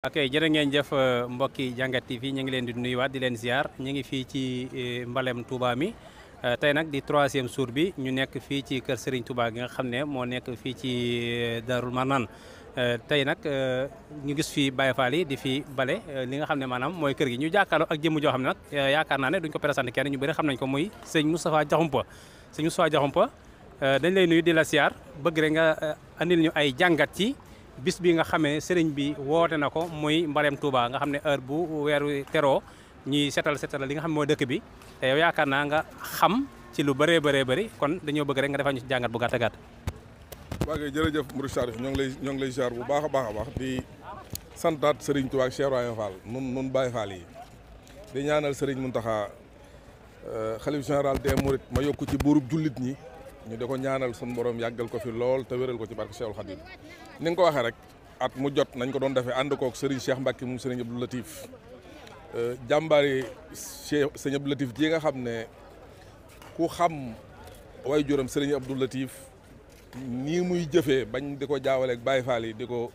ok jërë ngeen jëf mbokki Jàngat TV ñu ngi leen di nuyuwaat di leen ziar ñu ngi fii ci mbalem Touba mi tey nag di 3e jour bi ñu nekk fii ci kër Serigne Touba gi nga xam ne moo nekk fii ci Darou Marnane tey nag ñu gis fii Baye Fall yi di fi bale li nga xam ne maanaam mooy kër gi ñu jàkkaarloo ak jëmm joo xam ne nag yaakaar naa ne duñ ko présenté kenn ñu bëri xam nañ ko muy sëñ Moustapha Diakhoumpa sëñ Moustapha Diakhoumpa dañ lay nuyu di la ziar bëgg rek nga andil ñu ay jàngat ci bis bi nga xamee sëriñ bi woote na ko muy mbalem Touba nga xam ne heure bu weeru teroo ñuy setal li nga xam ne mooy dëkk bi te yow yaakaar naa nga xam ci lu bëree bëri kon dañoo bëgg rek nga defal ñu ci jàngat bu gàtt gàtt. waa kay jërëjëf Mouride Sarif ñoo ngi lay ziar bu baax a baax di santaat Serigne Touba ak Cheikh Ibrahima Fall nun Baye Fall yi di ñaanal Serigne Mountakha xalif général des Mourides ma yokku ci buurub jullit ñi ñu di ko ñaanal sun borom yàggal ko fi lool te wéral ko ci barke Cheikhul Khadim ni nga ko waxee rek at mu jot nañ ko doon defee ànd kook Serigne Cheikh Mbacke moom Serigne Abdou Latif jàmbaari Serigne Abdou Latif ji nga xam ne ku xam way juram Serigne Abdou Latif nii muy jëfee bañ di ko jaawaleeg Baye Fall yi di ko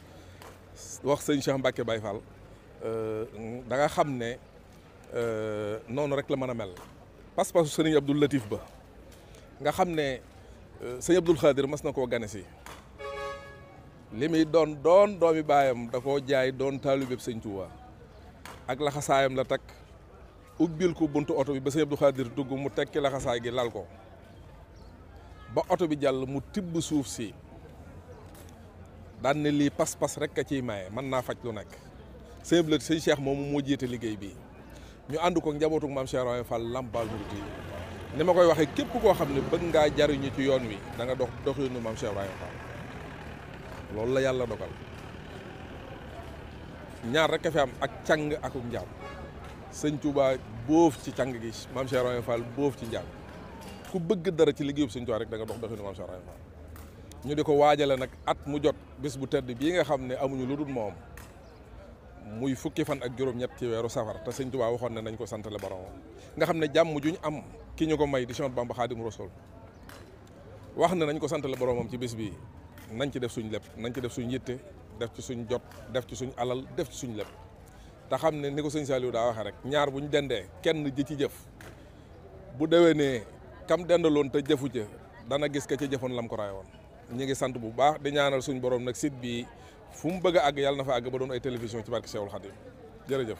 wax Serigne Cheikh Mbacke Baye Fall da nga xam ne noonu rek la mën a mel pas-pasu Serigne Abdou Latif ba nga xam ne Serigne Abdoul Khadir mas na koo gane si li muy doon doomi baayam da koo jaay doon taalibeb sëñ Touba ak laxasaayam la takk ubbil ko buntu oto bi ba sëñ Abdou Khadir dugg mu tekki laxasaay gi lal ko ba oto bi jàll mu tibb suuf si daan ne lii pas-pas rek a ciy maye mën naa faj lu nekk sëñ Cheikh moomu moo jiite liggéey bi ñu ànd ko njabootu maam Cheikh Ibrahima Fall Lambaal Mouride ni ma koy waxee képp koo xam ne bëgg ngaa jariñu ci yoon wi da nga doxinu maam Cheikh Ibrahima Fall loolu la yàlla dogal ñaar rek a fi am ak càng akuk njaam sëñ Touba boof ci càng gi maam Cheikh Ibrahima Fall boof ci njaam ku bëgg dara ci liggéeyub sëñ Touba rek da nga doxinu maam Cheikh Ibrahima Fall ñu di ko waajale nag at mu jot bis bu tedd bii nga xam ne amuñu lu dul moom muy fukki fan ak juróom-ñett ci weeru safar te sëñ Touba waxoon ne nañ ko santale boromam nga xam ne jàmm juñ am ki ñu ko may di Cheikh Bamba Xaadimu Rasuul wax ne nañ ko santale boromam ci bis bi nañ ci def suñ lépp nañ ci def suñ yitte def ci suñ jot def ci suñ alal def ci suñ lépp te xam ne ni ko sëñ Saliou daa waxee rek ñaar buñ dendee kenn ji ci jëf bu déwénee kam dendaloon te jëfu ca dana gis ka ca jëfoon lam ko raay woon ñu ngi sant bu baax di ñaanal suñ borom nag site bi fu mu bëgg a àgg yàlla na fa àgg ba doon ay télévision ci barke Cheikhul Khadim jërëjëf